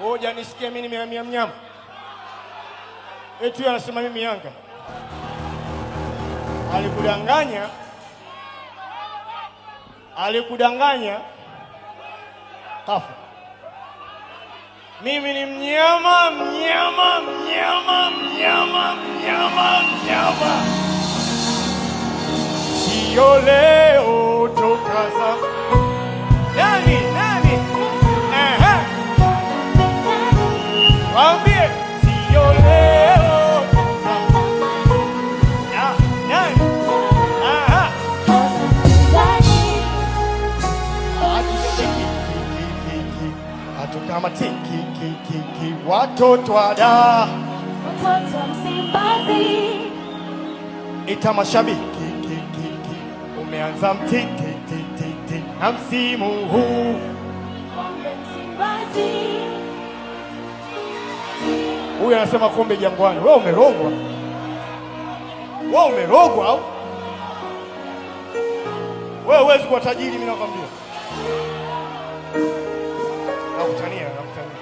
Wewe hujanisikia mimi nimehamia mnyama? Eti huyu anasema mimi Yanga. Alikudanganya. Alikudanganya. Kafa. Mimi ni mnyama, mnyama, mnyama, mnyama, mnyama, mnyama. Sio leo toka za. Nani? Nani? Ehe. Waambie sio leo. Ah, nani? Aha. Hatushiki hatukamatiki ki watoto wa da. Watoto wa Msimbazi. Ita mashabiki ki, ki, ki. Umeanza mtiti ti, ti, ti. Na msimu huu Kombe Msimbazi. Huyu anasema kombe Jangwani. Wewe umerogwa, wewe umerogwa au wewe huwezi kuwa tajiri? Mimi nakwambia, nakutania, nakutania.